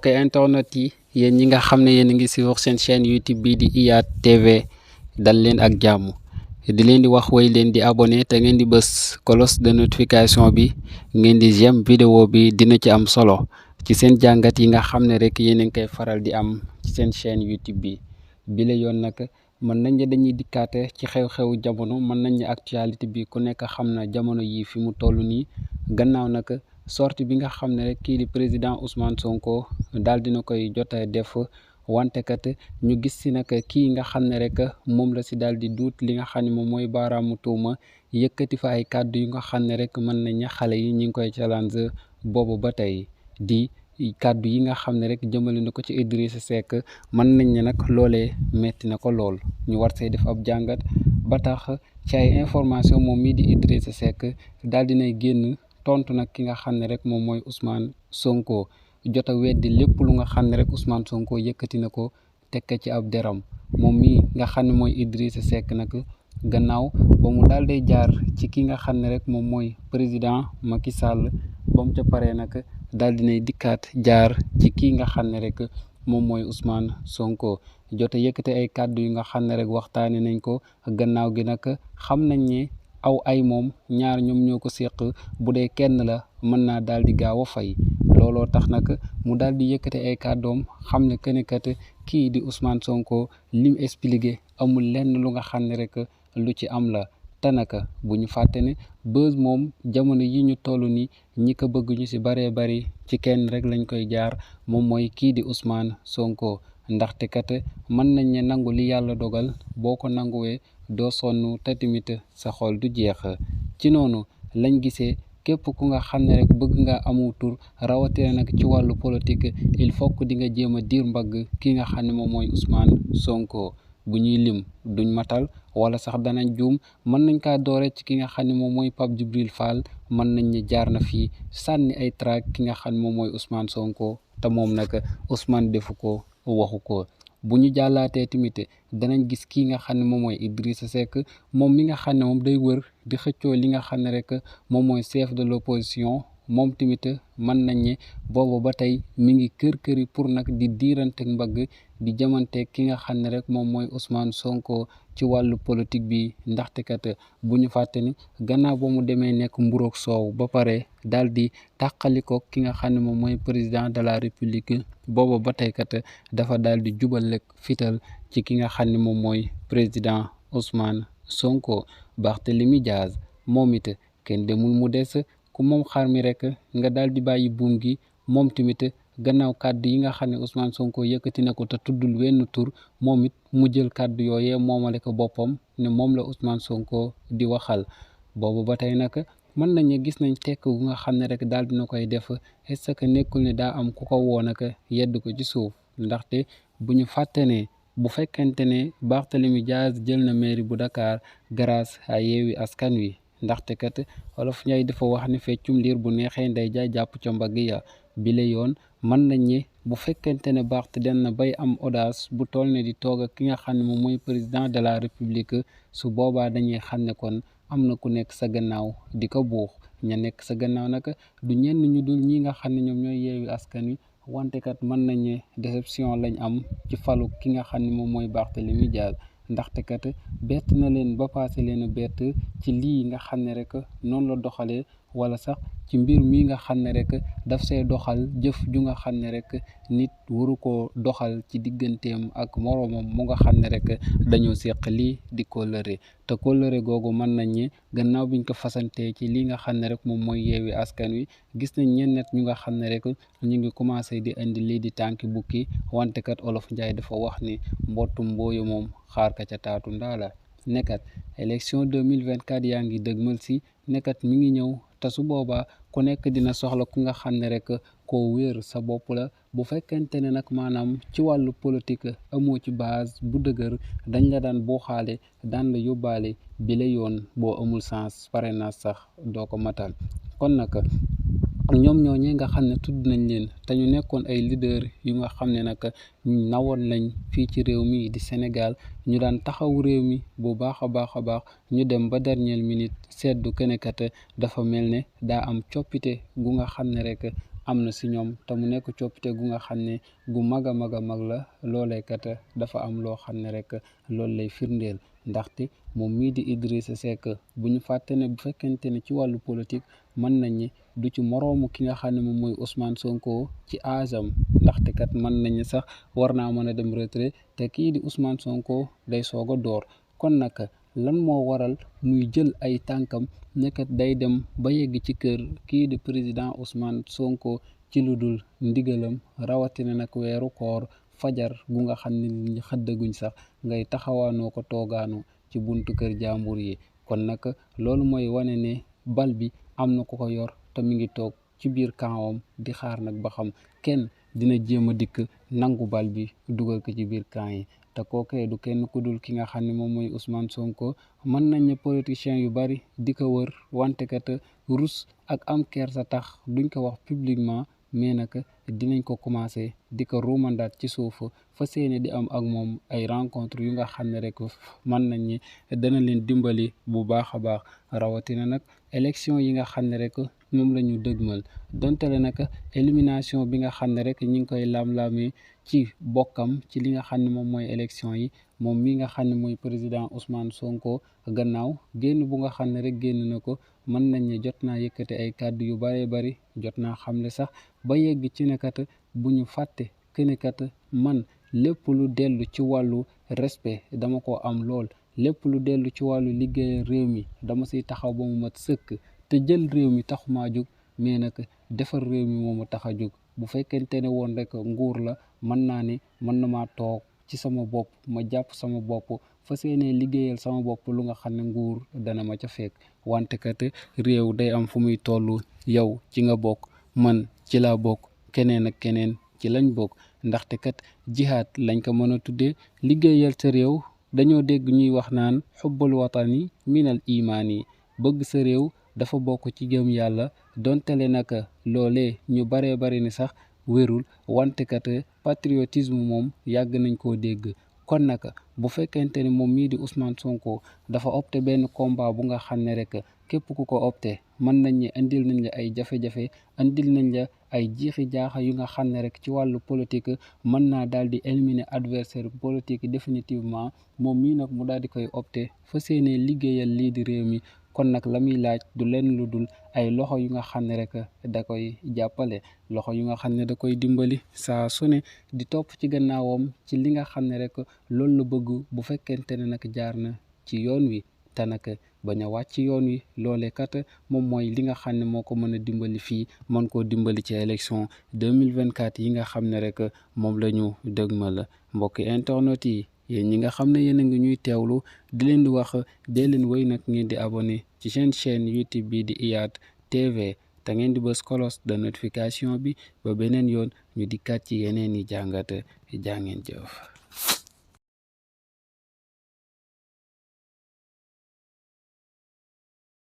mbokk internet yi yéen ñi nga xam ne yéen a ngi si wax seen chaîne YouTube bii di IYAT TV dal leen ak jàmm di leen di wax way leen di abonné te ngeen di bës cloche de notification bi ngeen di j'aime vidéo bi dina ci am solo ci seen jàngat yi nga xam ne rek yéen a ngi koy faral di am ci seen chaîne YouTube bi la yoon nag mën nañ ne dañuy dikkaate ci xew-xewu jamono mën nañ ne actualité bi ku nekk xam na jamono yi fi mu toll nii gannaaw nag sortie bi nga xam ne rek kii di président Ousmane Sonko daal dina koy jot a def wante kat ñu gis si nag kii nga xam ne rek moom la si daal di duut li nga xam ne moom mooy baaraamu tuuma yëkkati fa ay kàddu yu nga xam ne rek mën nañ xale yi ñu ngi koy challenge boobu ba tey di kàddu yi nga xam ne rek jëmale na ko ci Idrissa Seck mën nañ ne nag loolee metti na ko lool ñu war see def ab jàngat ba tax ci ay information moom mii di Idrissa Seck daal dinay génn tontu nag ki nga xam ne rek moom mooy Ousmane Sonko jot a weddi lépp lu nga xam ne rek Ousmane Sonko yëkkati na ko teg ci ab deram moom mii nga xam ne mooy Idrissa Seck nag gannaaw ba mu daal day jaar ci ki nga xam ne rek moom mooy président Macky Sall ba mu ca paree nag daal dinay dikkaat jaar ci kii nga xam ne rek moom mooy Ousmane Sonko jot a yëkkati ay kàddu yu nga xam ne rek waxtaane nañ ko gannaaw gi nag xam nañ ne aw ay moom ñaar ñoom ñoo ko séq bu dee kenn la mën naa daal di gaaw a fay looloo tax nag mu daal di yëkkati ay kàddoom xam ne que ne kat kii di Ousmane Sonko lim expliqué amul lenn lu nga xam ne rek lu ci am la te nag bu ñu fàtte ne buzz moom jamono yi ñu toll ni ñi ko bëgg ñu si baree bari ci kenn rek lañ koy jaar moom mooy kii di Ousmane Sonko ndaxte kat mën nañ ne nangu li yàlla dogal boo ko nanguwee doo sonn te tamit sa xol du jeex ci noonu lañ gisee képp ku nga xam ne rek bëgg nga amu tur rawatina nag ci wàllu politique il faut que di nga jéem a diir mbagg ki nga xam ne moom mooy Ousmane Sonko bu ñuy lim duñ matal wala sax danañ juum mën nañ kaa doore ci ki nga xam ne moom mooy Pape Djibril Fall mën nañ ne jaar na fii sànni ay trac ki nga xam ne moom mooy Ousmane Sonko te moom nag Ousmane defu ko waxu ko bu ñu jàllaatee tamit danañ gis kii nga xam ne moom mooy Idrissa Seck moom mi nga xam ne moom day wër di xëccoo li nga xam ne rek moom mooy chef de l'opposition moom tamit mën nañ ne boobu ba tey mi ngi kër-këri pour nag di diirante mbagg di jamanteeg ki nga xam ne rek moom mooy Ousmane Sonko ci wàllu politique bi ndaxte kat bu ñu fàtte ni gannaaw ba mu demee nekk mburoog soow ba pare daal di tàqaliko ki nga xam ne moom mooy président de la république booba ba tey kat dafa daal di jubal rek fital ci ki nga xam ne moom mooy président Ousmane Sonko Barthélémy Diaz moom it kenn demul mu des ku moom xar mi rek nga daal di bàyyi buum gi moom tamit gannaaw kàddu yi nga xam ne Ousmane Sonko yëkkati na ko te tuddul wenn tur moom it mu jël kàddu yooyee moomale ko boppam ne moom la Ousmane Sonko di waxal boobu ba tey nag mën nañu gis nañ tekk gu nga xam ne rek daal dina koy def est-ce que nekkul ne daa am ku ko woo nag yedd ko ci suuf ndaxte bu ñu fàtte ne bu fekkente ne Barthélémy Diaz jël na mairie bu Dakar grâce à Yewwi Askan Wi ndaxte kat Wolof Njaay dafa wax ne feccum liir bu neexee ndey jaay jàpp ca mbagg ya bile yoon mën nañ ne bu fekkente ne Barth dem na bay am audace bu toll ne di toog ak ki nga xam ne moom mooy président de la république su boobaa dañuy xam ne kon am na ku nekk sa gannaaw di ko buux ña nekk sa gannaaw nag du ñenn ñu dul ñi nga xam ne ñoom ñooy Yewwi Askan Wi wante kat mën nañ ne déception lañ am ci falu ki nga xam ne moom mooy Barthélémy Diaz ndaxte kat bett na leen ba passé leen bett ci lii nga xam ne rek noonu la doxalee wala sax ci mbir mi nga xam ne rek daf see doxal jëf ju nga xam ne rek nit waru ko doxal ci digganteem ak moroomam mu nga xam ne rek dañoo seq lii di kóllëre te kóllëre googu mën nañ ne gannaaw biñ ko fasantee ci lii nga xam ne rek moom mooy Yewwi Askan Wi gis nañ ñenn ñu nga xam ne rek ñu ngi commencé di indi lii di tànki bukki wante kat Olof Njaay dafa wax ni mbottum mbooyu moom xaar ka ca taatu ndaala nekkat élection 2024 yaa ngi dëgmal si nekkat mi ngi ñëw te su boobaa ku nekk dina soxla ku nga xam ne rek koo wéer sa bopp la bu fekkente ne nag maanaam ci wàllu politique amoo ci base bu dëgër dañ la daan booxaale daan la yóbbaale bi la yoon boo amul sens parrainage sax doo ko matal kon nag ñoom ñooñee nga xam ne tudd nañ leen te ñu nekkoon ay leader yu nga xam ne nag ñu nawoon lañ fii ci réew mi di Sénégal ñu daan taxaw réew mi bu baax a baax a baax ñu dem ba dernière minute seddu kenekat dafa mel ne daa am coppite gu nga xam ne rek am na si ñoom te mu nekk coppite gu nga xam ne gu mag a mag a mag la loolee kat dafa am loo xam ne rek loolu lay firndeel ndaxte moom mii di Idrissa Seck bu ñu fàtte ne bu fekkente ne ci wàllu politique mën nañ ni du ci moroomu ki nga xam ne moom mooy Ousmane Sonko ci aasam ndaxte kat mën nañu sax war naa mën a dem retrait te kii di Ousmane Sonko day soog a door kon nag lan moo waral muy jël ay tànkam nekkat day dem ba yegg ci kër kii di président Ousmane Sonko ci lu dul ndigalam rawatina nag weeru koor fajar gu nga xam ne nit ñi xëddaguñ sax ngay taxawaanoo ko toogaanu ci buntu kër jàmbur yi kon nag loolu mooy wane ne bal bi am na ku ko yor te mi ngi toog ci biir kaawam di xaar nag ba xam kenn dina jéem a dikk nangu bal bi dugal ko ci biir camp yi te kookee du kenn ku dul ki nga xam ne moom mooy Ousmane Sonko mën nañ ne politiciens yu bari di ko wër wante kat rus ak am kersa tax duñ ko wax publiquement mais nag dinañ ko commencé di ko ruumandaat ci suuf fa seeni di am ak moom ay rencontre yu nga xam ne rek mën nañ ni dana leen dimbali bu baax a baax rawatina nag élection yi nga xam ne rek moom la ñu dëgmal donte le nag élimination bi nga xam ne rek ñi ngi koy laam-laamee ci bokkam ci li nga xam ne moom mooy élection yi moom mi nga xam ne mooy président Ousmane Sonko gannaaw génn bu nga xam ne rek génn na ko mën nañ ne jot naa yëkkate ay kàddu yu bëree bëri jot naa xamle sax ba yegg ci nekat bu ñu fàtte kenekat man lépp lu dellu ci wàllu respect dama ko am lool lépp lu dellu ci wàllu liggéeyal réew mi dama siy taxaw ba mu mat sëkk te jël réew mi taxumaa jóg mais nag defar réew mi moo ma tax a jóg bu fekkente ne woon rek nguur la mën naa ne mën na maa toog ci sama bopp ma jàpp sama bopp fa seenee liggéeyal sama bopp lu nga xam ne nguur dana ma ca fekk wante kat réew day am fu muy toll yow ci nga bokk man ci laa bokk keneen ak keneen ci lañ bokk ndaxte kat jihaad lañ ko mën a tuddee liggéeyal sa réew dañoo dégg ñuy wax naan xubbul watani minal imaan yi bëgg sa réew dafa bokk ci gëm yàlla dontale nag loolee ñu baree bari ni sax wérul wante kat patriotisme moom yàgg nañ koo dégg kon nag bu fekkente ne moom mii di Ousmane Sonko dafa opté benn combat bu nga xam ne rek képp ku ko opté mën nañ ne indil nañ la ay jafe-jafe indil nañ la ay jiixi jaaxa yu nga xam ne rek ci wàllu politique mën naa daal di éliminer adversaire politique définitivement moom mii nag mu daal di koy opté fa seenee liggéeyal lii di réew mi kon nag la muy laaj du lenn lu dul ay loxo yu nga xam ne rek da koy jàppale loxo yu nga xam ne da koy dimbali saa su ne di topp ci gannaawam ci li nga xam ne rek loolu la bëgg bu fekkente ne nag jaar na ci yoon wi te nag bañ a wàcc yoon wi loolee kat moom mooy li nga xam ne moo ko mën a dimbali fii mën koo dimbali ci élection 2024 yi nga xam ne rek moom la ñu dëgmal mbokki internet yi yéen ñi nga xam ne yéen a ngi ñuy teewlu di leen di wax dee leen wéy nag ngeen di abonné ci seen chaîne YouTube bii di IYAT TV te ngeen di bës cloche de notification bi ba beneen yoon ñu dikkaat ci yeneen i jàngat jaa ngeen jëf